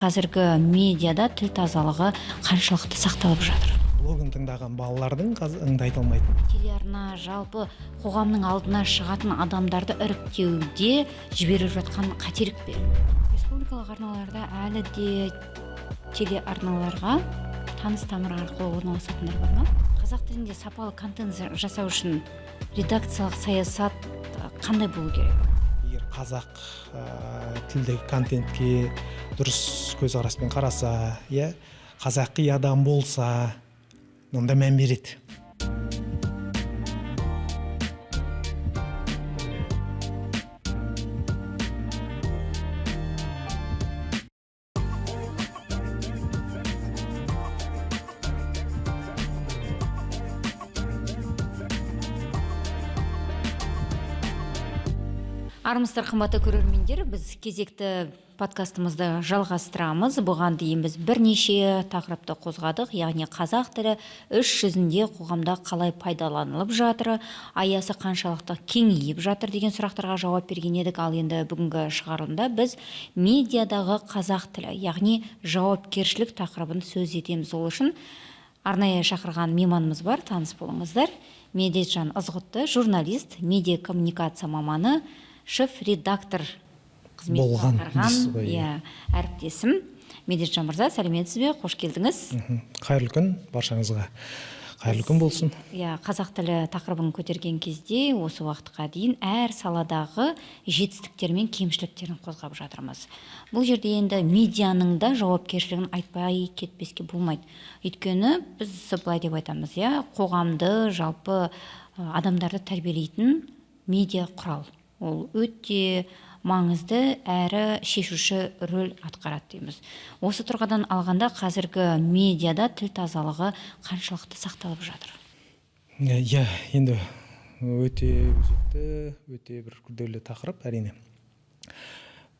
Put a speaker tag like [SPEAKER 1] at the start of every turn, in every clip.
[SPEAKER 1] Қазіргі медиада тіл тазалығы қаншалықты сақталып жатыр?
[SPEAKER 2] Блогын тыңдаған балалардың қазір ыңды айта алмайтын.
[SPEAKER 1] Телеарна жалпы қоғамның алдына шығатын адамдарды іріктеуде жіберіп жатқан қателік пе? Республикалық арналарда әлі де телеарналарға таныс тамыр арқылы орналасатындар бар ма? Қазақ тілінде сапалы контент жасау үшін редакциялық саясат қандай болу керек?
[SPEAKER 2] Егер қазақ тілді контентке дұрыс көзқараспен қараса, иә, қазақи адам болса, онда мән береді.
[SPEAKER 1] Армысыздар, қымбатты көрермендер! Біз кезекті подкастымызды жалғастырамыз. Бұған дейін біз бірнеше тақырыпты қозғадық, яғни қазақ тілі іс жүзінде қоғамда қалай пайдаланылып жатыр, аясы қаншалықты кеңейіп жатыр деген сұрақтарға жауап берген едік. Ал енді бүгінгі шығарылымда біз медиадағы қазақ тілі, яғни жауапкершілік тақырыбын сөз етеміз. Ол үшін арнайы шақырған мейманымыз бар, таныс болыңыздар: Медетжан Ызғұтты, журналист, медиа коммуникация маманы, шеф редактор қызметін
[SPEAKER 2] Болған
[SPEAKER 1] атқарған
[SPEAKER 2] дейсіз ғой,
[SPEAKER 1] иә, әріптесім. Медетжан мырза, сәлеметсіз бе? Қош келдіңіз!
[SPEAKER 2] Қайырлы күн баршаңызға, қайырлы күн болсын.
[SPEAKER 1] Иә, қазақ тілі тақырыбын көтерген кезде осы уақытқа дейін әр саладағы жетістіктер мен кемшіліктерін қозғап жатырмыз. Бұл жерде енді медианың да жауапкершілігін айтпай кетпеске болмайды, өйткені біз былай деп айтамыз, иә, қоғамды, жалпы адамдарды тәрбиелейтін медиа құрал, ол өте маңызды әрі шешуші рөл атқарады дейміз. Осы тұрғыдан алғанда, қазіргі медиада тіл тазалығы қаншалықты сақталып жатыр?
[SPEAKER 2] Иә, енді өте өзекті, өте бір күрделі тақырып, әрине.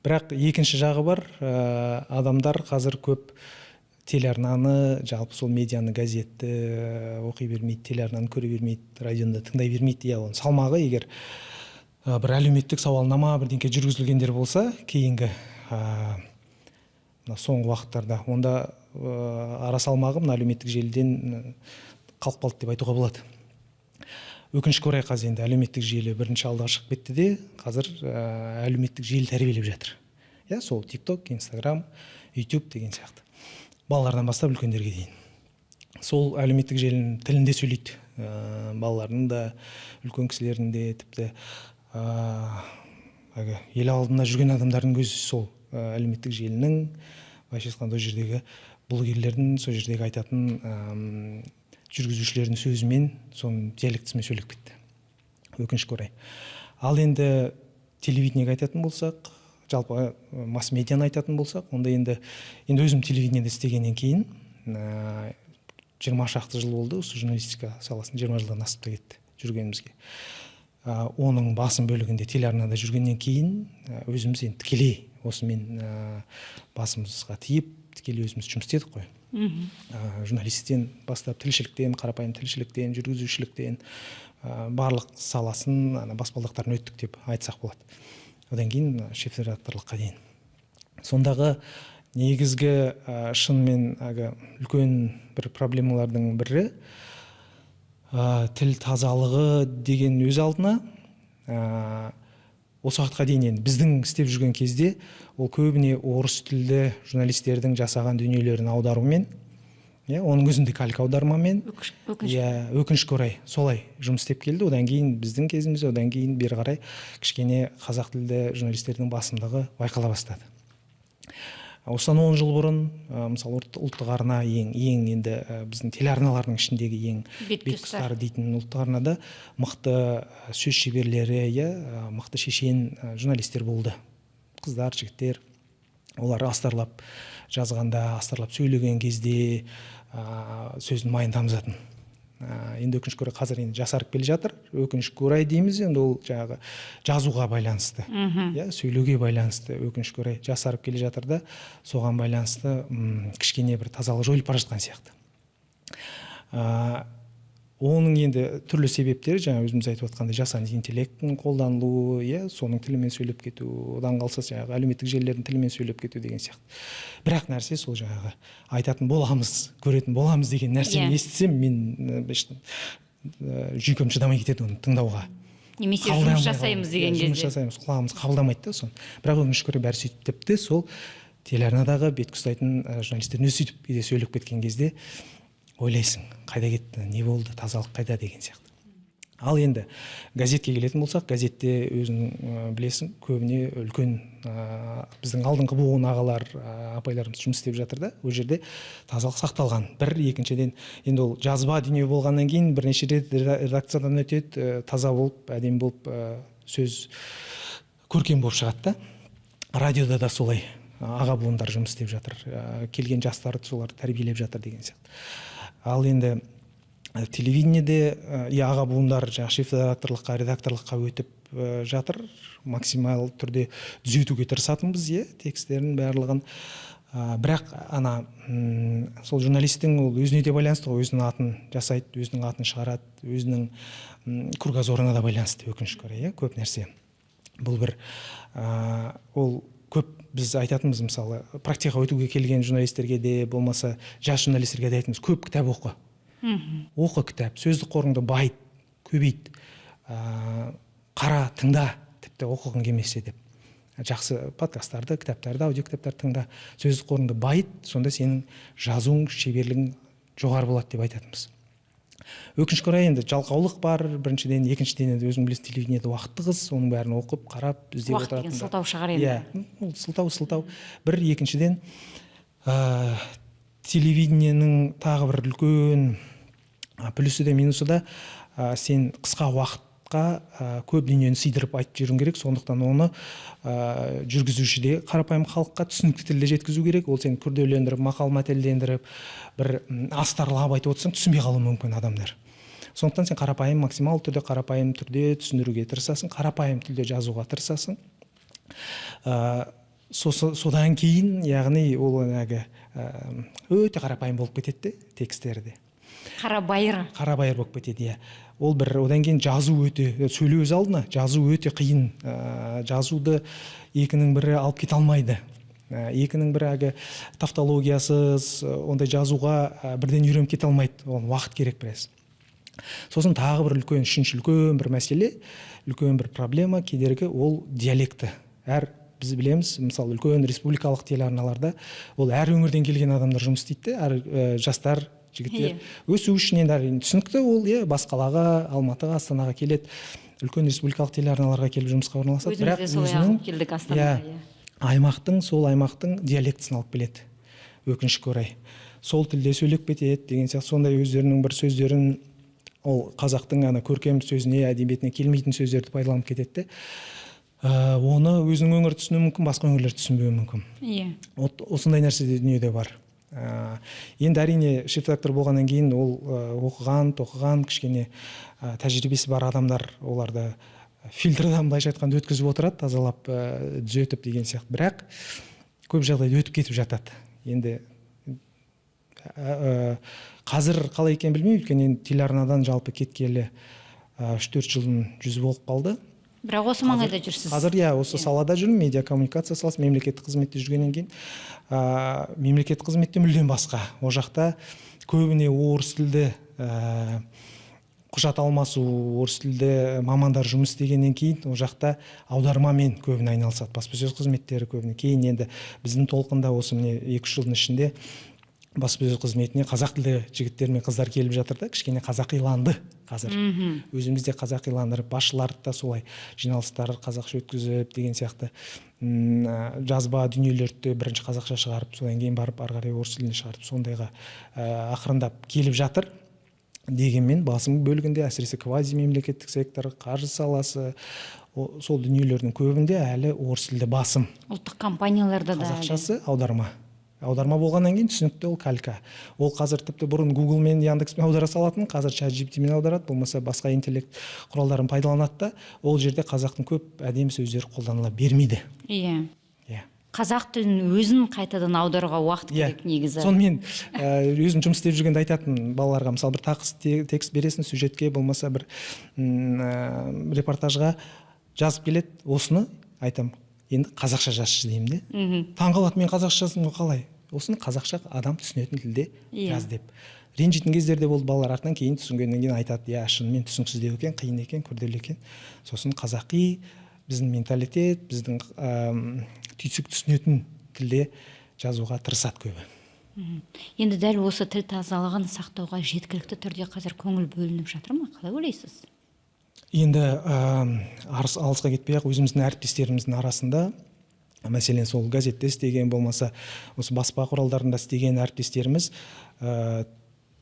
[SPEAKER 2] Бірақ екінші жағы бар. Адамдар қазір көп телеарнаны, жалпы сол медианы, газетті оқи бермейді, телеарнаны көре бермейді, радионы да тыңдай бермейді. Иә, оның салмағы, егер бір әлеуметтік сауалнама, бірдеңке жүргізілгендер болса кейінгі мына соңғы уақыттарда, онда ара салмағы мына әлеуметтік желіден қалып қалды деп айтуға болады. Өкінішке орай, қазір енді әлеуметтік желі бірінші алдыға шығып кетті де, қазір әлеуметтік желі тәрбиелеп жатыр, иә, сол Тик Ток, Инстаграм, Ютуб деген сияқты, балалардан бастап үлкендерге дейін сол әлеуметтік желінің тілінде сөйлейді. Балалардың да, үлкен кісілердің де, тіпті әлгі ел алдында жүрген адамдардың өзі сол әлеуметтік желінің, былайша айтқанда, ол жердегі блогерлердің, сол жердегі айтатын жүргізушілердің сөзімен, соның диалектісімен сөйлеп кетті, өкінішке орай. Ал енді телевидениеге айтатын болсақ, жалпы масс медианы айтатын болсақ, онда енді өзім телевидениеде істегеннен кейін, 20 шақты жыл болды осы журналистика саласында, 20 жылдан асып та кетті жүргенімізге. Оның басым бөлігінде телеарнада жүргеннен кейін, өзіміз енді тікелей осымен басымызға тиіп, тікелей өзіміз жұмыс істедік қой. Журналисттен бастап, тілшіліктен, қарапайым тілшіліктен, жүргізушіліктен, барлық саласын, ана баспалдақтарын өттік деп айтсақ болады. Одан кейін шеф редакторлыққа дейін. Сондағы негізгі шынымен әлгі үлкен бір проблемалардың бірі тіл тазалығы деген өз алдына. Осы уақытқа дейін енді біздің істеп жүрген кезде ол көбіне орыс тілді журналистердің жасаған дүниелерін аударумен, иә, оның өзінде калька аудармамен.
[SPEAKER 1] Өкініш.
[SPEAKER 2] Иә, өкінішке орай, солай жұмыс істеп келді. Одан кейін біздің кезімізде, одан кейін бері қарай кішкене қазақ тілді журналистердің басымдығы байқала бастады. Осыдан 10 жыл бұрын, мысалы, ұлттық арна ең енді біздің телеарналардың ішіндегі ең
[SPEAKER 1] бетке
[SPEAKER 2] бетке ұстары дейтін ұлттық арнада мықты сөз шеберлері, иә, мықты шешен журналистер болды, қыздар, жігіттер. Олар астарлап жазғанда, астарлап сөйлеген кезде сөздің майын тамызатын. Енді өкінішке орай, қазір енді жасарып келе жатыр, өкінішке орай дейміз. Енді ол жаңағы жазуға байланысты, иә, сөйлеуге байланысты, өкінішке орай, жасарып келе жатыр да, соған байланысты кішкене бір тазалық жойылып бара жатқан сияқты. Оның енді түрлі себептері, жаңа өзіміз айтып отқандай, жасанды интеллекттің қолданылуы, иә, соның тілімен сөйлеп кету, одан қалса жаңағы әлеуметтік желілердің тілімен сөйлеп кету деген сияқты. Бірақ нәрсе сол жаңағы айтатын боламыз, көретін боламыз деген нәрсені естісем, мен жүйкем шыдамай кетеді оны тыңдауға.
[SPEAKER 1] Немесе
[SPEAKER 2] Қабылдай
[SPEAKER 1] жұмыс
[SPEAKER 2] алмай
[SPEAKER 1] жасаймыз
[SPEAKER 2] қаламыз.
[SPEAKER 1] деген
[SPEAKER 2] Иә, жұмыс
[SPEAKER 1] кезде.
[SPEAKER 2] жасаймыз, құлағымыз қабылдамайды да соны. Бірақ өкінішке орай, бәрі сөйтіп, тіпті сол телеарнадағы беткі ұстайтын журналистердің өзі сөйтіп кейде сөйлеп кеткен кезде ойлайсың: қайда кетті, не болды, тазалық қайда деген сияқты. Ал енді газетке келетін болсақ, газетте өзің білесің, көбіне үлкен біздің алдыңғы буын ағалар, апайларымыз жұмыс істеп жатыр да. Ол жерде тазалық сақталған бір. Екіншіден, енді ол жазба дүние болғаннан кейін бірнеше рет редакциядан өтеді, таза болып, әдемі болып, сөз көркем болып шығады да. Радиода да солай, аға буындар жұмыс істеп жатыр, келген жастарды солар тәрбиелеп жатыр деген сияқты. Ал енді телевидениеде, иә, аға буындар жаңағы шеф редакторлыққа, редакторлыққа өтіп жатыр. Максимал түрде түзетуге тырысатынбыз, иә, текстерін барлығын. Бірақ ана сол журналисттің ол өзіне де байланысты ғой, өзінің атын жасайды, өзінің атын шығарады, өзінің кругозорына да байланысты, өкінішке орай, иә, көп нәрсе. Бұл бір ол көп біз айтатынбыз, мысалы, практикаға өтуге келген журналистерге де, болмаса жас журналистерге де айтатынбыз: көп кітап оқы, оқы кітап, сөздік қорыңды байыт, көбейт, қара, тыңда, тіпті оқығың келмесе деп, жақсы подкасттарды, кітаптарды, аудиокітаптарды тыңда, сөздік қорыңды байыт, сонда сенің жазуың, шеберлігің жоғары болады деп айтатынбыз. Өкінішке орай, енді жалқаулық бар біріншіден, екіншіден, енді өзің білесің, телевидениеде уақыт тығыз, оның бәрін оқып, қарап, іздеп
[SPEAKER 1] Уақыт деген
[SPEAKER 2] отыратын да.
[SPEAKER 1] сылтау шығар енді.
[SPEAKER 2] Иә, ол сылтау бір. Екіншіден, телевидениенің тағы бір үлкен плюсы де, минусы да, сен қысқа уақытқа көп дүниені сыйдырып айтып жіберуің керек. Сондықтан оны жүргізуші де қарапайым халыққа түсінікті тілде жеткізу керек. Ол сен күрделендіріп, мақал мәтелдендіріп, бір астарлап айтып отырсаң, түсінбей қалуы мүмкін адамдар. Сондықтан сен қарапайым, максимал түрде қарапайым түрде түсіндіруге тырысасың, қарапайым тілде жазуға тырысасың. Содан кейін, яғни, ол әлгі өте қарапайым болып кетеді де текстері де.
[SPEAKER 1] Қарабайыр.
[SPEAKER 2] Қарабайыр болып кетеді, иә. Ол бір. Одан кейін жазу өте, сөйлеу өз алдына, жазу өте қиын. Жазуды екінің бірі алып кете алмайды. Екінің бірі әлгі тавтологиясыз ондай жазуға бірден үйреніп кете алмайды, оған уақыт керек біраз. Сосын тағы бір үлкен, үшінші үлкен бір мәселе, үлкен бір проблема, кедергі — ол диалекті. Әр, біз білеміз, мысалы, үлкен республикалық телеарналарда ол әр өңірден келген адамдар жұмыс істейді де, әр жастар, жігіттер өсу үшін енді, әрине, түсінікті ол, иә, бас қалаға, Алматыға, Астанаға келеді, үлкен республикалық телеарналарға келіп жұмысқа орналасады.
[SPEAKER 1] Өзіміз
[SPEAKER 2] Бірақ
[SPEAKER 1] де солай
[SPEAKER 2] өзінің
[SPEAKER 1] ағып келдік Астанаға,
[SPEAKER 2] иә,
[SPEAKER 1] иә.
[SPEAKER 2] аймақтың, сол аймақтың диалектісін алып келеді, өкінішке орай. Сол тілде сөйлеп кетеді деген сияқты. Сондай өздерінің бір сөздерін, ол қазақтың ана көркем сөзіне, әдебиетіне келмейтін сөздерді пайдаланып кетеді де. Оны өзінің өңірі түсінуі мүмкін, басқа өңірлер түсінбеуі мүмкін. Вот осындай нәрсе де дүниеде бар. Енді, әрине, шеф редактор болғаннан кейін ол оқыған тоқыған, кішкене тәжірибесі бар адамдар оларды фильтрдан, былайша айтқанда, өткізіп отырады, тазалап, түзетіп деген сияқты. Бірақ көп жағдайда өтіп кетіп жатады. Енді қазір қалай екенін білмеймін, өйткені енді телеарнадан жалпы кеткелі 3-4 жылдың жүзі болып қалды.
[SPEAKER 1] Бірақ осы маңайда жүрсіз.
[SPEAKER 2] Қазір, иә, осы салада жүрмін, медиа коммуникация саласы. Мемлекеттік қызметте жүргеннен кейін, мемлекеттік қызметте мүлдем басқа. Ол жақта көбіне орыс тілді құжат алмасу, орыс тілді мамандар жұмыс істегеннен кейін, ол жақта аудармамен көбіне айналысады баспасөз қызметтері көбіне. Кейін енді біздің толқында осы, міне, 2-3 жылдың ішінде баспасөз қызметіне қазақ тілді жігіттер мен қыздар келіп жатыр да, кішкене қазақиланды қазір. Өзіміз де қазақиландырып, басшыларды да солай, жиналыстар қазақша өткізіп деген сияқты, жазба дүниелерді де бірінші қазақша шығарып, содан кейін барып ары қарай орыс тіліне шығарып, сондайға ақырындап келіп жатыр. Дегенмен басым бөлігінде, әсіресе квазимемлекеттік сектор, қаржы саласы, сол дүниелердің көбінде әлі орыс тілді басым.
[SPEAKER 1] Ұлттық компанияларда да әлі.
[SPEAKER 2] Қазақшасы аударма. Аударма болғаннан кейін, түсінікті, ол калька. Ол қазір тіпті бұрын Гугл мен Яндекспен аудара салатын, қазір Чат мен аударады, болмаса басқа интеллект құралдарын пайдаланады да. Ол жерде қазақтың көп әдемі сөздері қолданыла бермейді. Иә.
[SPEAKER 1] Қазақ тілін өзін қайтадан аударуға уақыт
[SPEAKER 2] Иә.
[SPEAKER 1] керек негізі.
[SPEAKER 2] Соны мен өзім жұмыс істеп жүргенде айтатын балаларға. Мысалы, бір тақыс текст бересің сюжетке, болмаса бір репортажға жазып келеді. Осыны айтам: «Енді қазақша жазшы», — деймін де. Таңқалады: «Мен қазақша жаздым ғой, қалай?» «Осыны қазақша, адам түсінетін тілде жаз», — деп. Ренжитін кездер де болды балалар. Артынан кейін түсінгеннен кейін айтады: «Иә, шынымен түсініксіздеу екен, қиын екен, күрделі екен». Сосын қазақи, біздің менталитет, біздің түйсік түсінетін тілде жазуға тырысады көбі.
[SPEAKER 1] Енді дәл осы тіл тазалығын сақтауға жеткілікті түрде қазір көңіл бөлініп жатыр ма, қалай ойлайсыз?
[SPEAKER 2] Енді алысқа кетпей ақ өзіміздің әріптестеріміздің арасында, мәселен, сол газетте істеген, болмаса осы баспа құралдарында істеген әріптестеріміз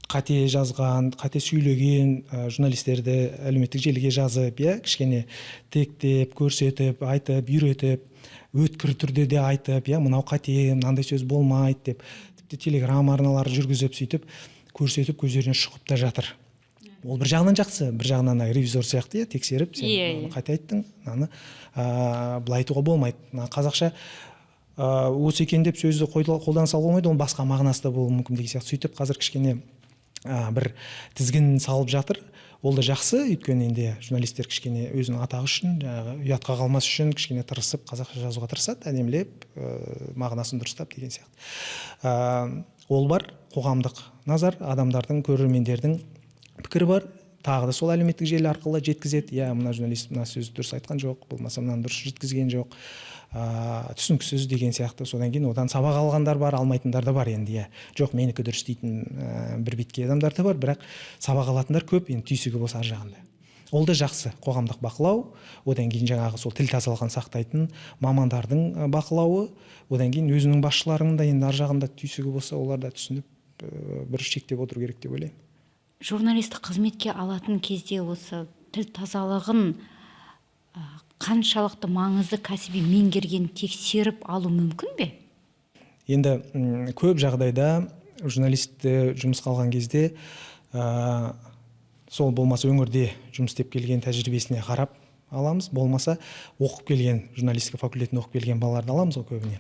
[SPEAKER 2] қате жазған, қате сөйлеген журналистерді әлеуметтік желіге жазып, иә, кішкене тектеп, көрсетіп, айтып, үйретіп, өткір түрде де айтып, иә, мынау қате, мынандай сөз болмайды деп, тіпті телеграм арналары жүргізіп, сөйтіп көрсетіп, көздеріне шұқып та жатыр. Ол бір жағынан жақсы, бір жағынан ана ревизор сияқты, иә, тексеріп, сен мынаны қате айттың, мынаны былай айтуға болмайды, мына қазақша осы екен деп сөзді қолдана салуға болмайды, оның басқа мағынасы да болуы мүмкін деген сияқты. Сөйтіп қазір кішкене бір тізгін салып жатыр. Ол да жақсы, өйткені енді журналистер кішкене өзінің атағы үшін, жаңағы ұятқа қалмас үшін кішкене тырысып қазақша жазуға тырысады, әдемілеп, мағынасын дұрыстап деген сияқты. Ол бар, қоғамдық назар, адамдардың, көрермендердің пікірі бар. Тағы да сол әлеуметтік желі арқылы жеткізеді: иә, мына журналист мына сөзді дұрыс айтқан жоқ, болмаса мынаны дұрыс жеткізген жоқ, түсініксіз деген сияқты. Содан кейін одан сабақ алғандар бар, алмайтындар да бар енді, иә, жоқ, менікі дұрыс дейтін бір беткей адамдар да бар. Бірақ сабақ алатындар көп енді, түйсігі болса ар жағында. Ол да жақсы, қоғамдық бақылау, одан кейін жаңағы сол тіл тазалығын сақтайтын мамандардың бақылауы, одан кейін өзінің басшыларының да енді ар жағында түйсігі болса, олар да түсініп, бір шектеп отыру керек деп ойлаймын.
[SPEAKER 1] Журналистік қызметке алатын кезде осы тіл тазалығын қаншалықты маңызды, кәсіби меңгерген тексеріп алу мүмкін бе?
[SPEAKER 2] Енді көп жағдайда журналистті жұмысқа алған кезде сол болмаса өңірде жұмыс істеп келген тәжірибесіне қарап аламыз, болмаса оқып келген, журналистика факультетін оқып келген балаларды аламыз ғой көбіне.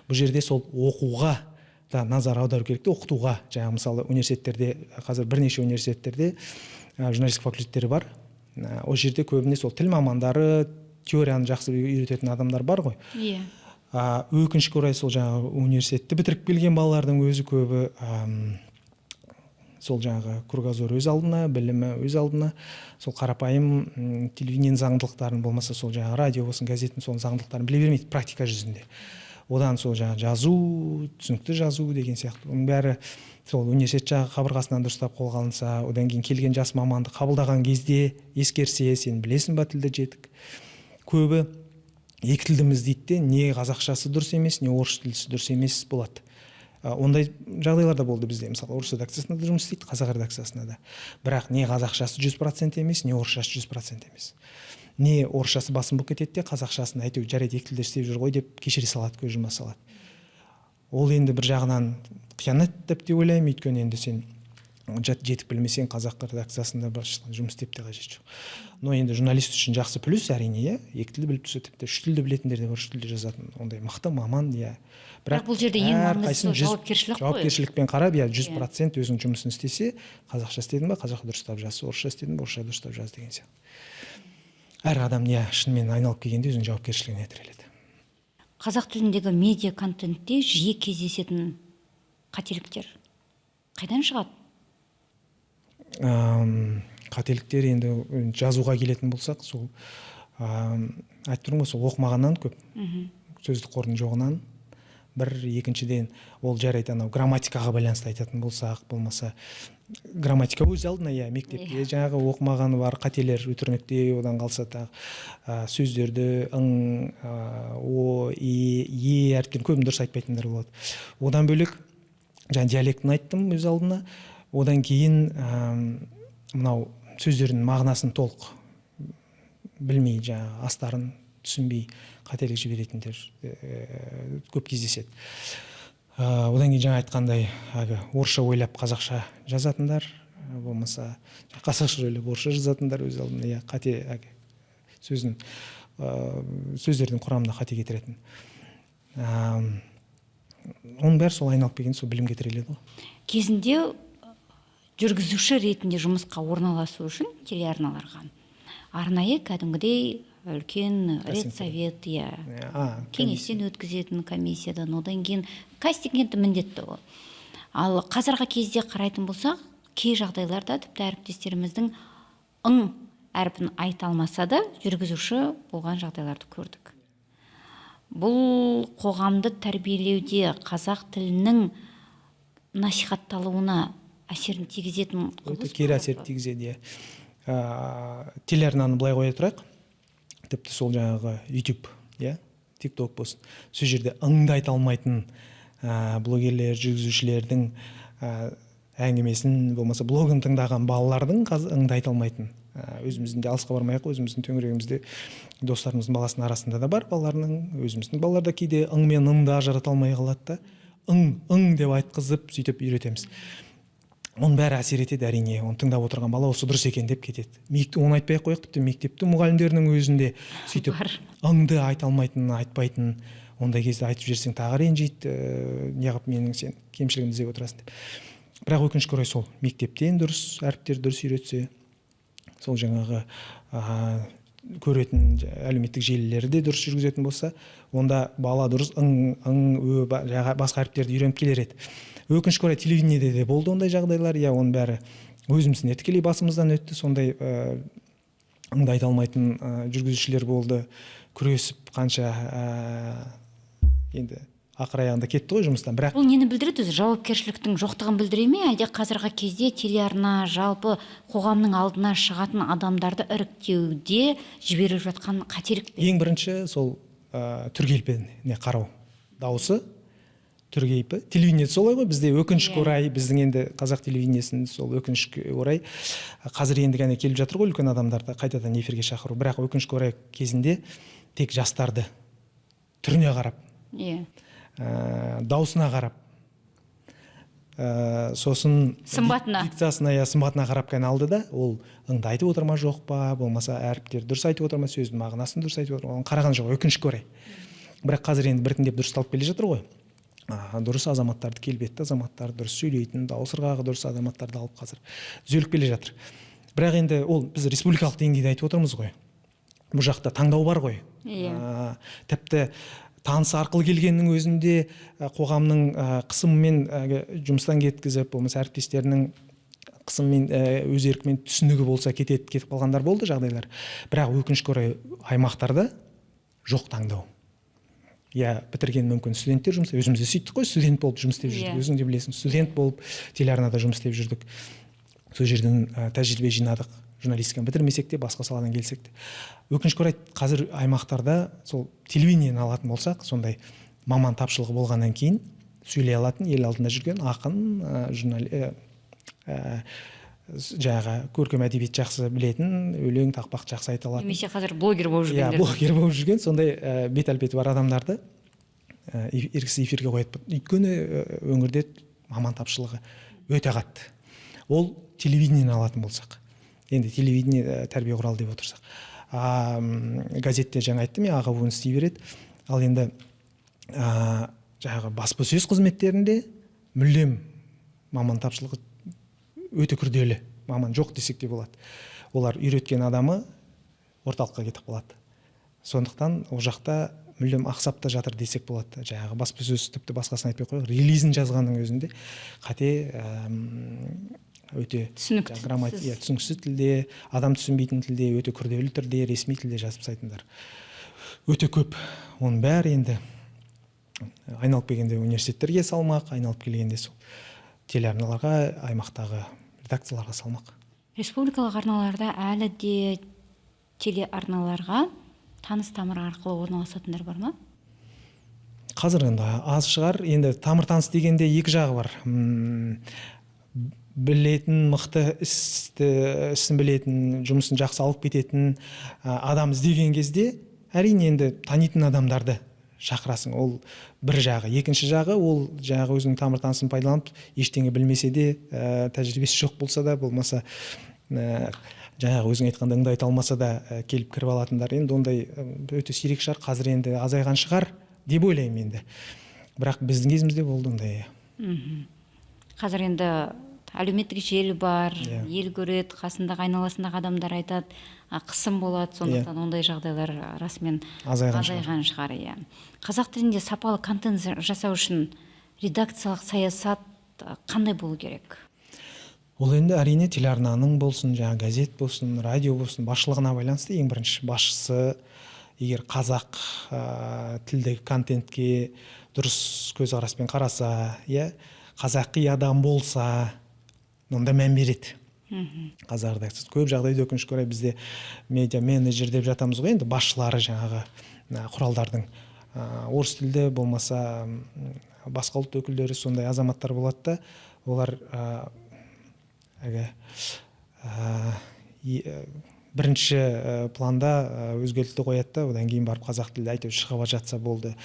[SPEAKER 2] Бұл жерде сол оқуға да назар аудару керек те, оқытуға. Жаңағы, мысалы, университеттерде, қазір бірнеше университеттерде журналистика факультеттері бар. Ол жерде көбіне сол тіл мамандары, теорияны жақсы үйрететін адамдар бар ғой. Өкінішке орай, сол жаңағы университетті бітіріп келген балалардың өзі көбі сол жаңағы кругозор өз алдына, білімі өз алдына, сол қарапайым телевидение заңдылықтарын, болмаса сол жаңағы радио болсын, газеттің сол заңдылықтарын біле бермейді практика жүзінде. Одан сол жаңағы жазу, түсінікті жазу деген сияқты, оның бәрі сол университет жағы қабырғасынан дұрыстап қолға алынса, одан кейін келген жас маманды қабылдаған кезде ескерсе: «Сен білесің ба тілді жетік?» Көбі екі тілдіміз дейді де, не қазақшасы дұрыс емес, не орыс тілдісі дұрыс емес болады. Ондай жағдайлар да болды бізде. Мысалы, орыс редакциясында да жұмыс істейді, қазақ редакциясында да, бірақ не қазақшасы 100% емес, не орысшасы 100% емес, не орысшасы басым болып кетеді де, қазақшасын әйтеуір жарайды, екі тілде істеп жүр ғой деп кешіре салады, көз жұма салады. Ол енді бір жағынан қиянат деп те ойлаймын, өйткені енді сен жетік білмесең, қазақ редакциясында былайша айтқанда жұмыс істеп те қажеті жоқ. Но енді журналист үшін жақсы плюс, әрине, иә, екі тілді біліп тұрса, тіпті үш тілді білетіндер де бар, үш тілде жазатын ондай мықты маман, иә.
[SPEAKER 1] Бірақ бұл жерде ең маңыздысы
[SPEAKER 2] әрқайсысын
[SPEAKER 1] жауапкершілік қой.
[SPEAKER 2] Жауапкершілікпен қарап, иә, 100% өзінің жұмысын істесе, қазақша істедің ба, қазақша дұрыстап жаз, орысша істедің ба, орысша дұрыстап жаз деген сияқты. Әр адам, иә, шынымен айналып келгенде өзінің жауапкершілігіне тіреледі.
[SPEAKER 1] Қазақ тіліндегі медиа контентте жиі кездесетін қателіктер қайдан шығады?
[SPEAKER 2] Қателіктер енді жазуға келетін болсақ, сол айтып тұрмын ғой, сол оқымағаннан көп, сөздік қордың жоғынан бір. Екіншіден, ол жарайды, анау грамматикаға байланысты айтатын болсақ, болмаса грамматика өз алдына, иә, мектепте жаңағы оқымағаны бар, қателер үтір, одан қалса тағы сөздерді ың, о, е, е әріптерін көбін дұрыс айтпайтындар болады. Одан бөлек жаңа диалектін айттым өз алдына. Одан кейін мынау сөздердің мағынасын толық білмей, жаңағы астарын түсінбей қателік жіберетіндер көп кездеседі. Одан кейін жаңа айтқандай, әлгі орысша ойлап қазақша жазатындар, болмаса қазақша ойлап орысша жазатындар өз алдына, иә, қате, әлгі сөздің, сөздердің құрамына қате кетіретін. Оның бәрі сол айналып келгенде сол білімге тіреледі ғой.
[SPEAKER 1] Кезінде жүргізуші ретінде жұмысқа орналасу үшін телеарналарға арнайы кәдімгідей үлкен редсовет, иә, кеңестен өткізетін, комиссиядан, одан кейін кастинг енді міндетті ғой. Ал қазіргі кезде қарайтын болсақ, кей жағдайларда тіпті әріптестеріміздің ың әрпін айта алмаса да, жүргізуші болған жағдайларды көрдік. Бұл қоғамды тәрбиелеуде қазақ тілінің насихатталуына әсерін тигізетін
[SPEAKER 2] Өте
[SPEAKER 1] құбылыс
[SPEAKER 2] кері
[SPEAKER 1] па
[SPEAKER 2] әсер
[SPEAKER 1] жалпы?
[SPEAKER 2] тигізеді, иә. Телеарнаны былай қоя тұрайық, тіпті сол жаңағы Ютуб, иә, Тик Ток болсын, сол жерде ыңды айта алмайтын блогерлер, жүргізушілердің әңгімесін, болмаса блогын тыңдаған балалардың қазір ыңды айта алмайтын, өзіміздің де, алысқа бармай ақ, өзіміздің төңірегімізде достарымыздың баласының арасында да бар, балаларының, өзіміздің балалар да кейде ың мен ыңды ажырата алмай қалады да, ың ың деп айтқызып, сөйтіп үйретеміз. Оның бәрі әсер етеді, әрине. Оны тыңдап отырған бала осы дұрыс екен деп кетеді. Оны айтпай ақ қояйық, тіпті мектептің мұғалімдерінің өзінде сөйтіп
[SPEAKER 1] Бар.
[SPEAKER 2] ыңды айта алмайтын, айтпайтын. Ондай кезде айтып жіберсең, тағы ренжиді, неғып менің сен кемшілігімді іздеп отырасың деп. Бірақ өкінішке орай, сол мектептен дұрыс әріптерді дұрыс үйретсе, сол жаңағы көретін әлеуметтік желілерді де дұрыс жүргізетін болса, онда бала дұрыс ың, ың, ө, жаңағы басқа әріптерді үйреніп келер еді. Өкінішке орай, телевидениеде де болды ондай жағдайлар, иә. Оның бәрі өзіміздің де тікелей басымыздан өтті. Сондай ыңды айта алмайтын жүргізушілер болды. Күресіп қанша, енді ақыр аяғында кетті ғой жұмыстан, бірақ
[SPEAKER 1] Бұл нені білдіреді өзі? Жауапкершіліктің жоқтығын білдіре ме, әлде қазіргі кезде телеарна, жалпы қоғамның алдына шығатын адамдарды іріктеуде жіберіліп жатқан қателік пе?
[SPEAKER 2] Ең бірінші сол түр келпетіне қарау, дауысы, түр кейпі. Телевидение солай ғой бізде, өкінішке орай. Біздің енді қазақ телевидениесінің сол, өкінішке орай, қазір енді ғана келіп жатыр ғой үлкен адамдарды қайтадан эфирге шақыру. Бірақ өкінішке орай, кезінде тек жастарды түріне қарап, даусына қарап, сосын
[SPEAKER 1] Сымбатына.
[SPEAKER 2] дикциясына, иә, сымбатына қарап қана алды да. Ол ыңды айтып отыр ма, жоқ па, болмаса әріптерді дұрыс айтып отыр ма, сөздің мағынасын дұрыс айтып отыр ма, оған қараған жоқ, өкінішке орай. Бірақ қазір енді біртіндеп дұрысталып келе жатыр ғой. Дұрыс азаматтарды, келбетті азаматтарды, дұрыс сөйлейтін, дауыс ырғағы дұрыс азаматтарды алып, қазір түзеліп келе жатыр. Бірақ енді ол біз республикалық деңгейде айтып отырмыз ғой, бұл жақта таңдау бар ғой. Тіпті таныс арқылы келгеннің өзінде қоғамның қысымымен жұмыстан кеткізіп, болмаса әріптестерінің қысымымен, өз еркімен, түсінігі болса кетеді, кетіп қалғандар болды жағдайлар. Бірақ өкінішке орай, аймақтарда жоқ таңдау, иә. Бітірген мүмкін студенттер жұмыс, өзіміз де сөйттік қой, студент болып жұмыс істеп жүрдік. Өзің де білесің, студент болып телеарнада жұмыс істеп жүрдік, сол жерден тәжірибе жинадық. Журналистиканы бітірмесек те, басқа саладан келсек те. Өкінішке орай, қазір аймақтарда сол телевидениені алатын болсақ, сондай маман тапшылығы болғаннан кейін сөйлей алатын, ел алдында жүрген ақын, жаңағы көркем әдебиет жақсы білетін, өлең тақпақ жақсы айта алатын
[SPEAKER 1] Немесе қазір блогер болып жүргендер.
[SPEAKER 2] Блогер болып жүрген, сондай бет әлпеті бар адамдарды еріксіз эфирге қояды, өйткені өңірде маман тапшылығы өте қатты. Ол телевидениені алатын болсақ, енді телевидение тәрбие құралы деп отырсақ, газетте жаңа айттым, иә, аға буын істей береді. Ал енді жаңағы баспасөз қызметтерінде мүлдем маман тапшылығы өте күрделі, маман жоқ десек те болады. Олар үйреткен адамы орталыққа кетіп қалады, сондықтан ол жақта мүлдем ақсап та жатыр десек болады. Жаңағы баспасөз, тіпті басқасын айтпай ақ қояйық, релизін жазғанның өзінде қате, өте
[SPEAKER 1] Түсініксіз.
[SPEAKER 2] Иә, түсініксіз тілде, адам түсінбейтін тілде, өте күрделі түрде, ресми тілде жазып тастайтындар өте көп. Оның бәрі енді айналып келгенде университеттерге салмақ, айналып келгенде сол телеарналарға, аймақтағы редакцияларға салмақ.
[SPEAKER 1] Республикалық арналарда әлі де телеарналарға таныс тамыр арқылы орналасатындар бар ма?
[SPEAKER 2] Қазір енді аз шығар. Енді тамыр таныс дегенде екі жағы бар. Білетін, мықты, істі, ісін білетін, жұмысын жақсы алып кететін адам іздеген кезде, әрине, енді танитын адамдарды шақырасың. Ол бір жағы. Екінші жағы, ол жаңағы өзінің тамыр танысын пайдаланып, ештеңе білмесе де, тәжірибесі жоқ болса да, болмаса жаңағы өзің айтқандай ыңды айта алмаса да, келіп кіріп алатындар. Енді ондай өте сирек шығар, қазір енді азайған шығар. деп ойлаймын енді. Бірақ біздің кезімізде болды ондай.
[SPEAKER 1] Қазір енді әлеуметтік желі бар,
[SPEAKER 2] Иә.
[SPEAKER 1] ел көреді, қасындағы, айналасындағы адамдар айтады, қысым болады, сондықтан ондай жағдайлар расымен
[SPEAKER 2] Азайған шығар.
[SPEAKER 1] Азайған шығар, иә. Қазақ тілінде сапалы контент жасау үшін редакциялық саясат қандай болу керек?
[SPEAKER 2] Ол енді, әрине, телеарнаның болсын, жаңағы газет болсын, радио болсын, басшылығына байланысты. Ең бірінші басшысы егер қазақ тілді контентке дұрыс көзқараспен қараса, иә, қазақи адам болса, онда мән береді қазақ редакциясы. Көп жағдайда, өкінішке орай, бізде медиа менеджер деп жатамыз ғой енді, басшылары жаңағы құралдардың орыс тілді болмаса басқа ұлт өкілдері, сондай азаматтар болады да, олар әлгі бірінші планда өзге тілді қояды да, одан кейін барып қазақ тілді әйтеуір шығып жатса болды,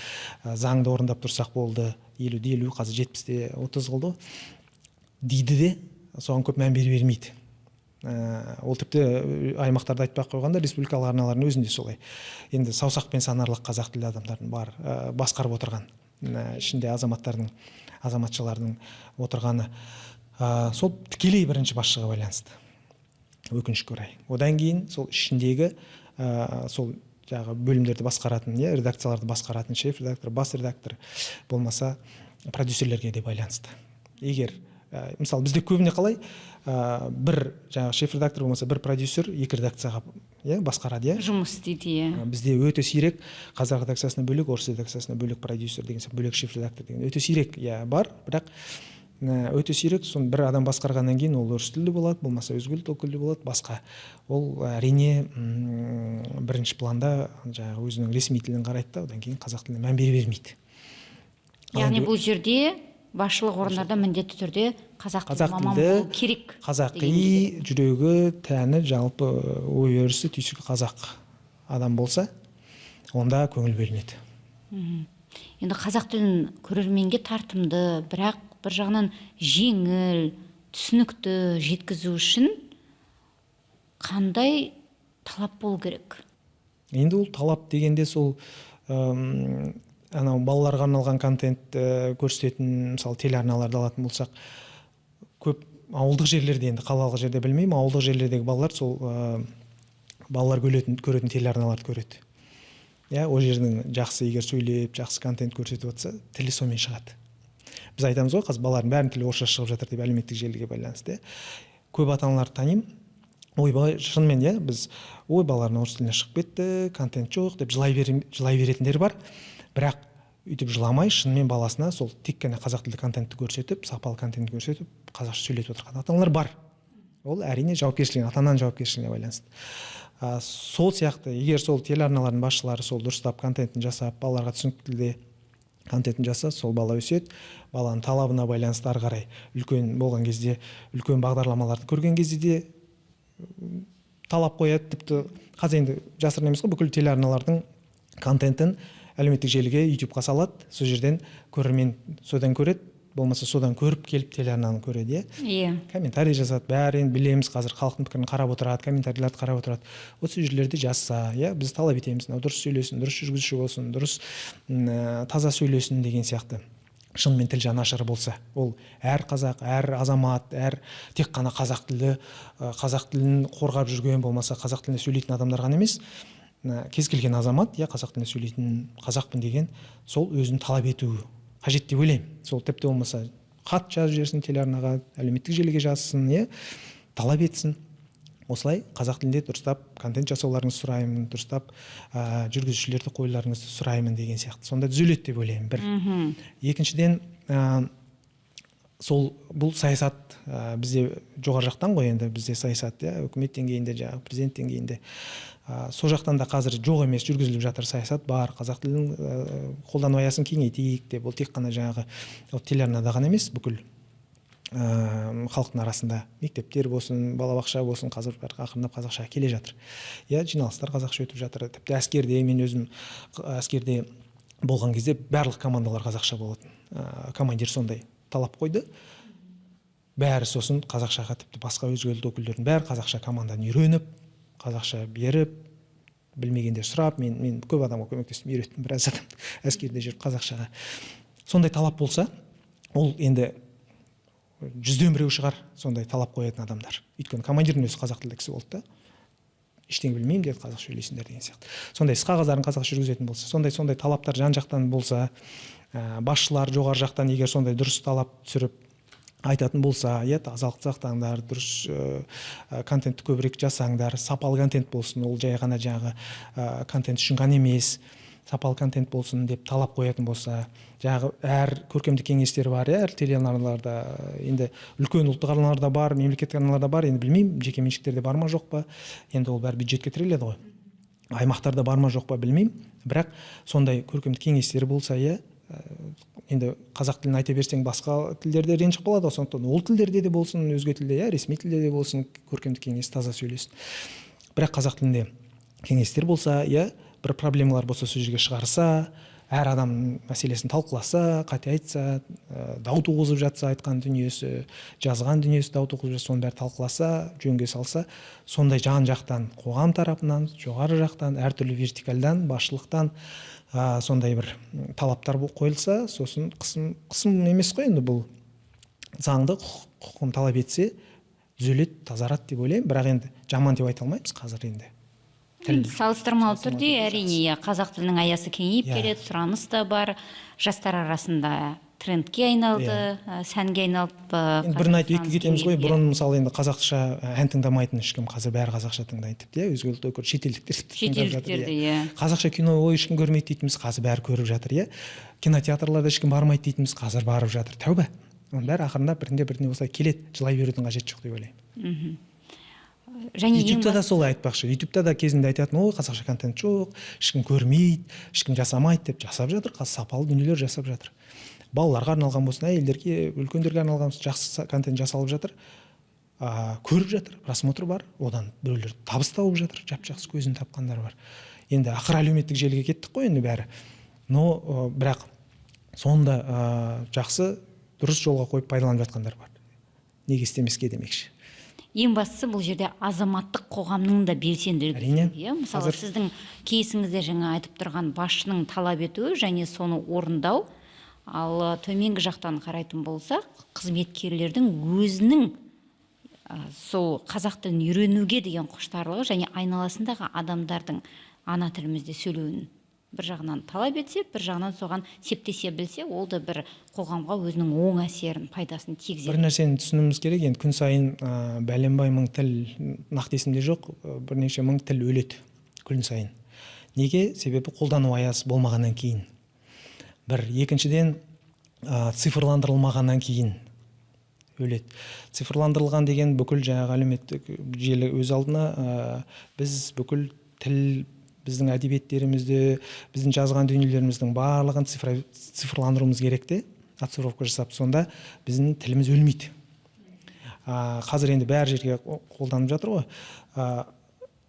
[SPEAKER 2] заңды орындап тұрсақ болды, 50-де 50, қазір 70-те 30 қылды ғой дейді де, соған көп мән бере бермейді. Ол тіпті аймақтарды айтпай ақ қойғанда, республикалық арналардың өзінде солай. Енді саусақпен санарлық қазақ тілді адамдардың бар басқарып отырған, ішінде азаматтардың, азаматшалардың отырғаны. Сол тікелей бірінші басшыға байланысты, өкінішке орай. Одан кейін сол ішіндегі сол жаңағы бөлімдерді басқаратын, иә, редакцияларды басқаратын шеф редактор, бас редактор болмаса продюсерлерге де байланысты. Егер мысалы, бізде көбіне қалай, бір жаңағы шеф редактор болмаса бір продюсер екі редакцияға, иә, басқарады, иә.
[SPEAKER 1] Жұмыс істейді, иә.
[SPEAKER 2] Бізде өте сирек қазақ редакциясына бөлек, орыс редакциясына бөлек продюсер деген сияқты, бөлек шеф редактор деген өте сирек. Иә, бар, бірақ өте сирек. Соны бір адам басқарғаннан кейін ол орыс тілді болады, болмаса өзге ұлт өкілі болады, басқа. Ол, әрине, бірінші планда жаңағы өзінің ресми тілін қарайды да, одан кейін қазақ тіліне мән бере бермейді. Ал
[SPEAKER 1] Яғни
[SPEAKER 2] енді
[SPEAKER 1] бұл жерде басшылық орындарда міндетті түрде қазақ тілді
[SPEAKER 2] қазақ
[SPEAKER 1] маман
[SPEAKER 2] тілді,
[SPEAKER 1] болу керек
[SPEAKER 2] қазақи
[SPEAKER 1] дегенге.
[SPEAKER 2] Жүрегі, тәні, жалпы ой өрісі, түйсігі қазақ адам болса, онда көңіл бөлінеді.
[SPEAKER 1] Енді қазақ тілін көрерменге тартымды, бірақ бір жағынан жеңіл, түсінікті жеткізу үшін қандай талап болу керек?
[SPEAKER 2] Енді ол талап дегенде сол анау балаларға арналған контент көрсететін, мысалы, телеарналарды алатын болсақ, көп ауылдық жерлерде, енді қалалық жерде білмеймін, ауылдық жерлердегі балалар сол балалар көретін телеарналарды көреді, иә. Ол жердің жақсы егер сөйлеп, жақсы контент көрсетіп жатса, тілі сонымен шығады. Біз айтамыз ғой, қазір балалардың бәрінің тілі орысша шығып жатыр деп, әлеуметтік желіге байланысты, иә. Көп ата аналарды танимын, ойбай, шынымен, иә, біз ой, балалардың орыс тіліне шығып кетті, контент жоқ деп жылай беретіндер бар. Бірақ өйтіп жыламай, шынымен баласына сол тек қана қазақ тілді контентті көрсетіп, сапалы контент көрсетіп, қазақша сөйлетіп отырған ата аналар бар. Ол, әрине, жауапкершілігіне, ата ананың жауапкершілігіне байланысты. Сол сияқты егер сол телеарналардың басшылары сол дұрыстап контентін жасап, балаларға түсінікті тілде контентін жасаса, сол бала өседі. Баланың талабына байланысты ары қарай үлкен болған кезде, үлкен бағдарламаларды көрген кезде де талап қояды. Тіпті қазір енді жасырын емес қой, бүкіл телеарналардың контентін әлеуметтік желіге, Ютубқа салады. Сол жерден көрермен содан көреді, болмаса содан көріп келіп телеарнаны көреді, иә. Комментарий жазады, бәрі енді білеміз, қазір халықтың пікірін қарап отырады, комментарийлерді қарап отырады. Вот сол жерлерде жазса, иә, біз талап етеміз, мынау дұрыс сөйлесін, дұрыс жүргізуші болсын, дұрыс таза сөйлесін деген сияқты. Шынымен тіл жанашыры болса, ол әр қазақ, әр азамат, әр тек қана қазақ тілді, қазақ тілін қорғап жүрген болмаса қазақ тілінде сөйлейтін адамдар ғана емес, кез келген азамат, иә, қазақ тілінде сөйлейтін, қазақпын деген, сол өзін талап етуі қажет деп ойлаймын. Сол тіпті болмаса хат жазып жіберсін телеарнаға, әлеуметтік желіге жазсын, иә, талап етсін. Осылай қазақ тілінде дұрыстап контент жасауларыңызды сұраймын, дұрыстап жүргізушілерді қоюларыңызды сұраймын деген сияқты. Сонда түзеледі деп ойлаймын, бір. Екіншіден, сол бұл саясат бізде жоғары жақтан ғой енді, бізде саясат, иә, үкімет деңгейінде, жаңағы президент деңгейінде. Сол жақтан да қазір жоқ емес, жүргізіліп жатыр, саясат бар, қазақ тілін қолдану аясын кеңейтейік деп. Ол тек қана жаңағы ол телеарнада ғана емес, бүкіл халықтың арасында, мектептер болсын, балабақша болсын, қазір бәрі ақырындап қазақша келе жатыр, иә, жиналыстар қазақша өтіп жатыр. Тіпті әскерде, мен өзім әскерде болған кезде барлық командалар қазақша болатын. Командир сондай талап қойды, бәрі сосын қазақшаға, тіпті басқа өзге ұлт өкілдерінің бәрі қазақша команданы үйреніп, қазақша беріп, Білмегенде сұрап, мен көп адамға көмектестім, үйреттім біраз адамды әскерде жүріп қазақшаға. Сондай талап болса, ол енді 100-ден біреу шығар сондай талап қоятын адамдар. Өйткені командирдің өзі қазақ тілді кісі болды да, ештеңе білмеймін деді, қазақша сөйлейсіңдер деген сияқты. Сондай іс қағаздарын қазақша жүргізетін болса, сондай талаптар жан жақтан болса, басшылар жоғары жақтан егер сондай дұрыс талап түсіріп айтатын болса, иә, тазалықты сақтаңдар, дұрыс контентті көбірек жасаңдар, сапалы контент болсын, ол жай ғана жаңағы контент үшін ғана емес, сапалы контент болсын деп талап қоятын болса, жаңағы әр көркемдік кеңестер бар, иә, әр телеарналарда, енді үлкен ұлттық арналарда бар, мемлекеттік арналарда бар, енді білмеймін, жекеменшіктерде бар ма жоқ па, енді ол бәрі бюджетке тіреледі ғой, аймақтарда бар ма жоқ па білмеймін, бірақ сондай көркемдік кеңестер болса, иә, енді қазақ тілін айта берсең басқа тілдерде ренжіп қалады ғой, сондықтан ол тілдерде де болсын, өзге тілде, иә, ресми тілде де болсын, көркемдік кеңес таза сөйлесін. Бірақ қазақ тілінде кеңестер болса, иә, бір проблемалар болса сол жерге шығарса, әр адамның мәселесін талқыласа, қате айтса, дау туғызып жатса, айтқан дүниесі, жазған дүниесі дау туғызып жатса, соның бәрін талқыласа, жөнге салса, сондай жан жақтан, қоғам тарапынан, жоғары жақтан, әртүрлі вертикальдан, басшылықтан сондай бір талаптар қойылса, сосын қысым емес қой енді, бұл заңды құқығын талап етсе, түзеледі, тазарады деп ойлаймын. Бірақ енді жаман деп айта алмаймыз қазір енді. Тіл
[SPEAKER 1] салыстырмалы түрде әрине, иә, қазақ тілінің аясы кеңейіп келеді, сұраныс та бар, жастар арасында трендке айналды, сәнге айналып.
[SPEAKER 2] Енді бірін айтып екіге кетеміз ғой. Бұрын мысалы енді қазақша ән тыңдамайтын ешкім, қазір бәрі қазақша тыңдайды тіпті, иә, өзге ұлт өкілі, шетелдіктер тіпті тыңдап жатыр.
[SPEAKER 1] Шетелдіктерді, иә.
[SPEAKER 2] Қазақша кино ой ешкім көрмейді дейтінбіз, қазір бәрі көріп жатыр, иә. Кинотеатрларда ешкім бармайды дейтінбіз, қазір барып жатыр. Тәуба, оның бәрі ақырындап біртіндеп біртіндеп осылай келеді, жылай берудің қажеті жоқ деп ойлаймын.
[SPEAKER 1] Және ең
[SPEAKER 2] Ютубта да солай айтпақшы, Ютубта да кезінде айтатын: ой, қазақша контент жоқ, ешкім көрмейді, ешкім жасамайды деп. Жасап жатыр қазір, сапалы дүниелер жасап жатыр, балаларға арналған болсын, әйелдерге, үлкендерге арналған болсын, жақсы контент жасалып жатыр, көріп жатыр, просмотр бар, одан біреулер табыс тауып жатыр, жап жақсы көзін тапқандар бар. Енді ақыры әлеуметтік желіге кеттік қой енді бәрі, но бірақ соны да жақсы, дұрыс жолға қойып пайдаланып жатқандар бар, неге істемеске демекші.
[SPEAKER 1] Ең бастысы бұл жерде азаматтық қоғамның да белсенділігі
[SPEAKER 2] Әрине.
[SPEAKER 1] керек, иә. Мысалы, сіздің кейсіңізде жаңа айтып тұрған басшының талап етуі және соны орындау, ал төменгі жақтан қарайтын болсақ, қызметкерлердің өзінің сол қазақ тілін үйренуге деген құштарлығы және айналасындағы адамдардың ана тілімізде сөйлеуін бір жағынан талап етсе, бір жағынан соған септесе білсе, ол да бір қоғамға өзінің оң әсерін, пайдасын тигізеді.
[SPEAKER 2] Бір нәрсені түсінуіміз керек енді: күн сайын бәленбай мың тіл, нақты есімде жоқ, бірнеше мың тіл өледі күн сайын. Неге? Себебі қолдану аясы болмағаннан кейін бір, екіншіден, цифрландырылмағаннан кейін өледі. Цифрландырылған деген бүкіл жаңағы әлеуметтік желі өз алдына, біз бүкіл тіл, біздің әдебиеттерімізді, біздің жазған дүниелеріміздің барлығын цифрландыруымыз керек те, оцифровка жасап, сонда біздің тіліміз өлмейді. Қазір енді бәр жерге қолданып жатыр ғой.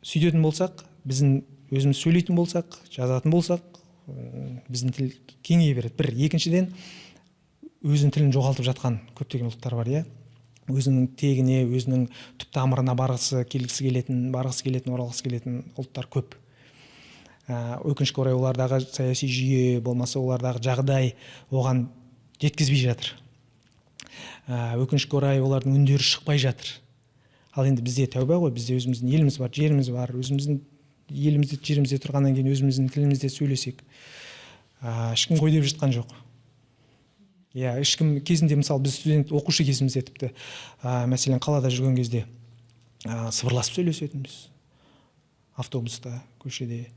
[SPEAKER 2] Сөйтетін болсақ, біздің өзіміз сөйлейтін болсақ, жазатын болсақ, біздің тіл кеңейе береді. Бір, екіншіден, өзінің тілін жоғалтып жатқан көптеген ұлттар бар, иә, өзінің тегіне, өзінің түп тамырына барғысы келгісі келетін, барғысы келетін, оралғысы келетін ұлттар көп. Өкінішке орай, олардағы саяси жүйе болмаса олардағы жағдай оған жеткізбей жатыр. Өкінішке орай, олардың үндері шықпай жатыр. Ал енді бізде тәуба ғой, бізде өзіміздің еліміз бар, жеріміз бар. Өзіміздің елімізде, жерімізде тұрғаннан кейін өзіміздің тілімізде сөйлесек, ешкім қой деп жатқан жоқ, иә, ешкім. Кезінде мысалы біз студент, оқушы кезімізде тіпті, мәселен, қалада жүрген кезде сыбырласып сөйлесетінбіз автобуста, көшеде.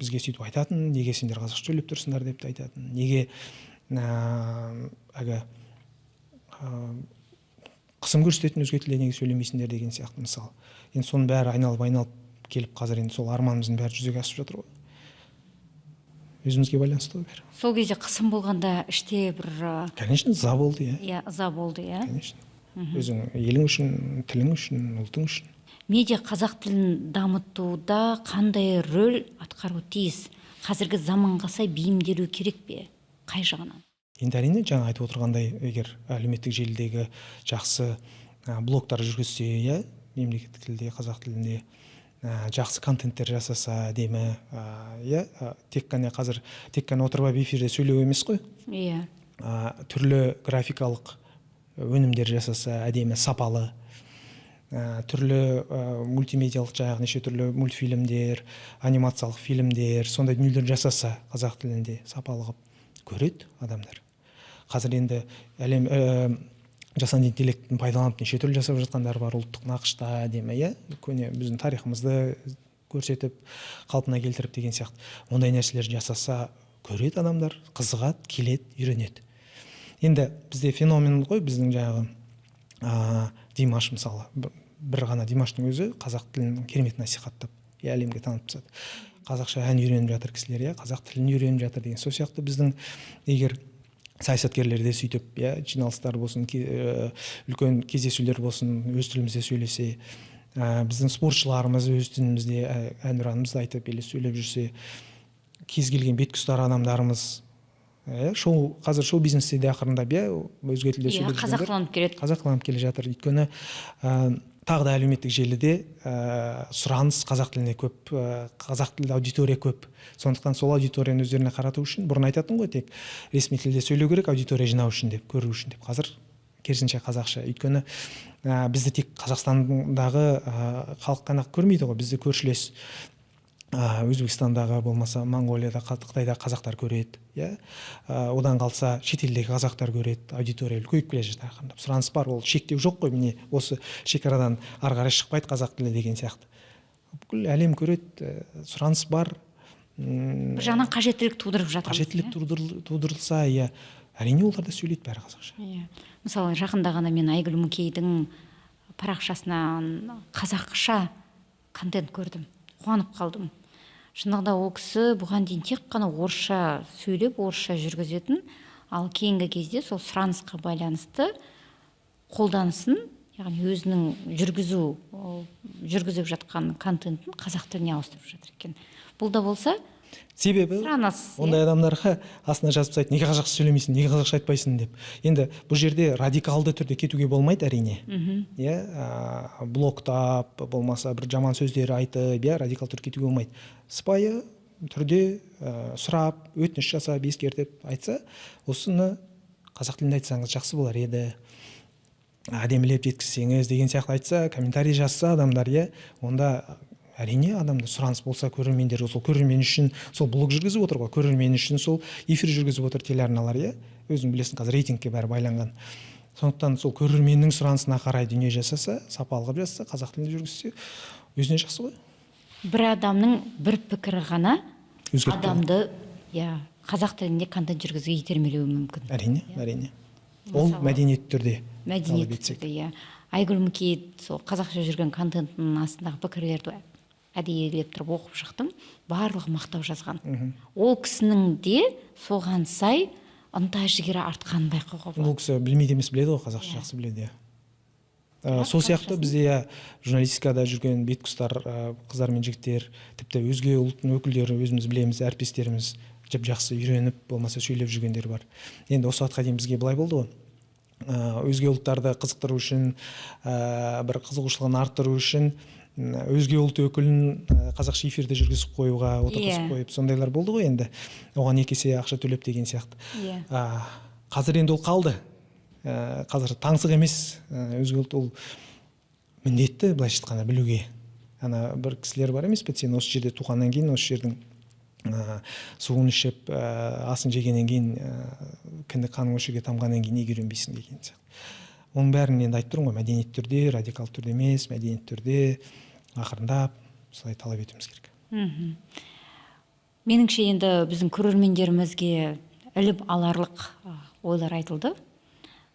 [SPEAKER 2] Бізге сөйтіп айтатын: неге сендер қазақша сөйлеп тұрсыңдар деп те айтатын, неге әлгі қысым көрсететін, өзге тілде неге сөйлемейсіңдер деген сияқты. Мысалы, енді соның бәрі айналып айналып келіп, қазір енді сол арманымыздың бәрі жүзеге асып жатыр ғой, өзімізге байланысты ғой бәрі.
[SPEAKER 1] Сол кезде қысым болғанда іште бір
[SPEAKER 2] Конечно, ыза болды, иә.
[SPEAKER 1] Иә, ыза болды, иә.
[SPEAKER 2] Конечно, өзің елің үшін, тілің үшін, ұлтың үшін.
[SPEAKER 1] Медиа қазақ тілін дамытуда қандай рөл атқаруы тиіс? Қазіргі заманға сай бейімделу керек пе, қай жағынан?
[SPEAKER 2] Енді әрине, жаңа айтып отырғандай, егер әлеуметтік желідегі жақсы блогтар жүргізсе, иә, мемлекеттік тілде, қазақ тілінде. Жақсы контенттер жасаса әдемі, иә, тек қана қазір тек қана отырып алып эфирде сөйлеу емес қой.
[SPEAKER 1] Иә.
[SPEAKER 2] Түрлі графикалық өнімдер жасаса әдемі, сапалы, түрлі мультимедиялық, жаңағы неше түрлі мультфильмдер, анимациялық фильмдер, сондай дүниелер жасаса қазақ тілінде сапалы қылып, көреді адамдар. Қазір енді әлем жасанды интеллектін пайдаланып, неше түрлі жасап жатқандар бар, ұлттық нақышта әдемі, иә, көне біздің тарихымызды көрсетіп, қалпына келтіріп деген сияқты. Ондай нәрселер жасаса, көреді адамдар, қызығады, келеді, үйренеді. Енді бізде феномен ғой, біздің жаңағы Димаш мысалы, бір ғана Димаштың өзі қазақ тілін керемет насихаттап, иә, әлемге танытып тастады. Қазақша ән үйреніп жатыр кісілер, иә, қазақ тілін үйреніп жатыр деген. Сол сияқты біздің егер саясаткерлер де сөйтіп, иә, жиналыстар болсын, үлкен кездесулер болсын, өз тілімізде сөйлесе, біздің спортшыларымыз өз тілімізде әнұранымызды айтып или сөйлеп жүрсе, кез келген бетке ұстар адамдарымыз, иә, шоу, қазір шоу бизнесте де ақырындап, иә, өзге тілде сөйлеп жүргендер
[SPEAKER 1] қазақыланып келеді.
[SPEAKER 2] Қазақыланып келе жатыр. Өйткені тағы да әлеуметтік желіде сұраныс қазақ тіліне көп, қазақ тілді аудитория көп. Сондықтан сол аудиторияны өздеріне қарату үшін, бұрын айтатын ғой, тек ресми тілде сөйлеу керек аудитория жинау үшін деп, көру үшін деп, қазір керісінше, қазақша. Өйткені бізді тек Қазақстандағы халық қана көрмейді ғой, бізді көршілес Өзбекстандағы, болмаса Моңғолияда, Қытайда қазақтар көреді, иә. Одан қалса, шетелдегі қазақтар көреді. Аудитория үлкейіп келе жатыр ақырындап, сұраныс бар. Ол шектеу жоқ қой, міне, осы шекарадан ары қарай шықпайды қазақ тілі деген сияқты. Бүкіл әлем көреді, сұраныс бар.
[SPEAKER 1] Бір жағынан қажеттілік тудырып жатырмыз.
[SPEAKER 2] Қажеттілік тудырылса, иә, әрине, олар да сөйлейді бәрі қазақша.
[SPEAKER 1] Иә, мысалы, жақында ғана мен Айгүл Мүкейдің парақшасынан қазақша контент көрдім, қуанып қалдым. Шынында ол кісі бұған дейін тек қана орысша сөйлеп, орысша жүргізетін, ал кейінгі кезде сол сұранысқа байланысты қолданысын, яғни өзінің жүргізіп жатқан контентін қазақ тіліне ауыстырып жатыр екен. Бұл да болса
[SPEAKER 2] Себебі
[SPEAKER 1] сұраныс.
[SPEAKER 2] ондай адамдарға астына жазып тастайды: «Неге қазақша сөйлемейсің, неге қазақша айтпайсың?» – деп. Енді бұл жерде радикалды түрде кетуге болмайды, әрине, иә, блоктап, болмаса бір жаман сөздер айтып, иә, радикалды түрде кетуге болмайды. Сыпайы түрде сұрап, өтініш жасап, ескертіп айтса, «Осыны қазақ тілінде айтсаңыз, жақсы болар еді, әдемілеп жеткізсеңіз» деген сияқты айтса, комментарий жазса адамдар, иә, онда әрине адамда сұраныс болса, көрермендер, сол көрермен үшін сол блог жүргізіп отыр ғой, көрермен үшін сол эфир жүргізіп отыр телеарналар, иә. Өзің білесің, қазір рейтингке бәрі байланған. Сондықтан сол көрерменнің сұранысына қарай дүние жасаса, сапалы қылып жасаса, қазақ тілінде жүргізсе, өзіне жақсы ғой.
[SPEAKER 1] Бір адамның бір пікірі ғана
[SPEAKER 2] Өзгертті.
[SPEAKER 1] адамды, иә, қазақ тілінде контент жүргізуге итермелеуі мүмкін.
[SPEAKER 2] Әрине, әрине, ол
[SPEAKER 1] Мысалы,
[SPEAKER 2] мәдениетті түрде талап
[SPEAKER 1] мәдениетті
[SPEAKER 2] етсек.
[SPEAKER 1] түрде, иә. Айгүл Мүкей сол қазақша жүрген контентінің астындағы пікірлерді әдейілеп тұрып оқып шықтым, барлығы мақтау жазған. Ол кісінің де соған сай ынта жігері артқанын байқауға болады.
[SPEAKER 2] Ол кісі білмейді емес, біледі ғой қазақша,
[SPEAKER 1] Иә.
[SPEAKER 2] жақсы біледі, иә.
[SPEAKER 1] Бірақ
[SPEAKER 2] Сол сияқты
[SPEAKER 1] қазақшасын-
[SPEAKER 2] бізде, иә, журналистикада жүрген бетке ұстар қыздар мен жігіттер, тіпті өзге ұлттың өкілдері, өзіміз білеміз, әріптестеріміз жап жақсы үйреніп, болмаса сөйлеп жүргендер бар. Енді осы уақытқа дейін бізге былай болды ғой, өзге ұлттарды қызықтыру үшін, бір қызығушылығын арттыру үшін өзге ұлт өкілін қазақша эфирде жүргізіп қоюға, отырғызып қойып, сондайлар болды ғой. Енді оған екі есе ақша төлеп деген сияқты. Қазір енді ол қалды. Қазір таңсық емес, өзге ұлт ол міндетті, былайша айтқанда, білуге. Ана бір кісілер бар емес пе: «Сен осы жерде туғаннан кейін, осы жердің суын ішіп, асын жегеннен кейін, кіндік қаның осы жерге тамғаннан кейін неге үйренбейсің?» – деген сияқты. Оның бәрін енді айтып тұрмын ғой, мәдениетті түрде, радикалды түрде емес, мәдениетті түрде, ақырындап солай талап етуіміз керек.
[SPEAKER 1] Меніңше, енді біздің көрермендерімізге іліп аларлық ойлар айтылды.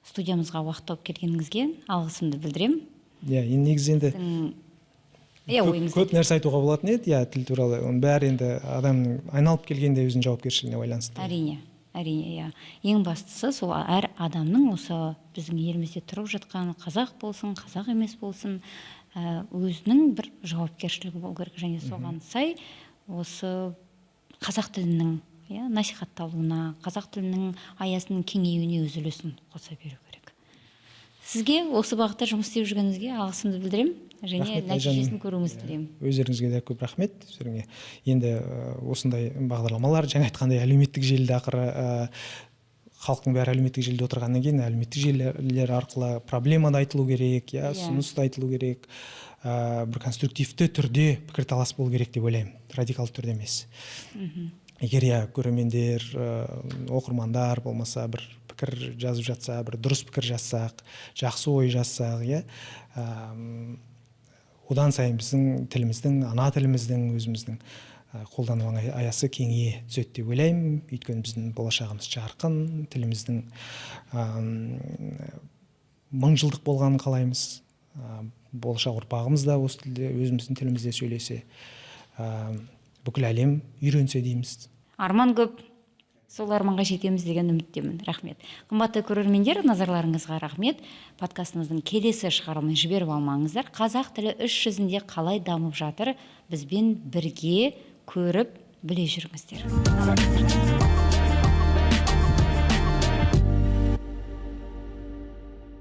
[SPEAKER 1] Студиямызға уақыт тауып келгеніңізге алғысымды білдіремін.
[SPEAKER 2] Иә, енді негізі енді
[SPEAKER 1] Сіздің, иә, ойыңыз.
[SPEAKER 2] Көп нәрсе айтуға болатын еді, иә, тіл туралы. Оның бәрі енді адамның айналып келгенде өзінің жауапкершілігіне байланысты.
[SPEAKER 1] Әрине, әрине, иә. Ең бастысы, сол әр адамның, осы біздің елімізде тұрып жатқан қазақ болсын, қазақ емес болсын, өзінің бір жауапкершілігі болу керек және соған сай осы қазақ тілінің, иә, насихатталуына, қазақ тілінің аясының кеңеюіне өз үлесін қоса беру керек. Сізге осы бағытта жұмыс істеп жүргеніңізге алғысымды білдіремін және
[SPEAKER 2] Рахмет, Айжан.
[SPEAKER 1] нәтижесін көруіңізді тілеймін.
[SPEAKER 2] Өздеріңізге де көп рахмет, өздеріңе. Енді осындай бағдарламалар, жаңа айтқандай, әлеуметтік желіде, ақыры халықтың бәрі әлеуметтік желіде отырғаннан кейін, әлеуметтік желілер арқылы проблема да айтылу керек, иә, ұсыныс та айтылу керек, бір конструктивті түрде пікірталас болу керек деп ойлаймын, радикалды түрде емес. Егер, иә, көрермендер, оқырмандар болмаса бір пікір жазып жатса, бір дұрыс пікір жазсақ, жақсы ой жазсақ, иә, одан сайын біздің тіліміздің, ана тіліміздің, өзіміздің қолдану аясы кеңейе түседі деп ойлаймын. Өйткені біздің болашағымыз жарқын, тіліміздің 1000 жылдық болғанын қалаймыз. Болашақ ұрпағымыз да осы тілде, өзіміздің тілімізде сөйлесе, бүкіл әлем үйренсе дейміз.
[SPEAKER 1] Арман көп, сол арманға жетеміз деген үміттемін. Рахмет, қымбатты көрермендер, назарларыңызға рахмет. Подкастымыздың келесі шығарылымын жіберіп алмаңыздар. Қазақ тілі іс жүзінде қалай дамып жатыр, бізбен бірге көріп біле жүріңіздер.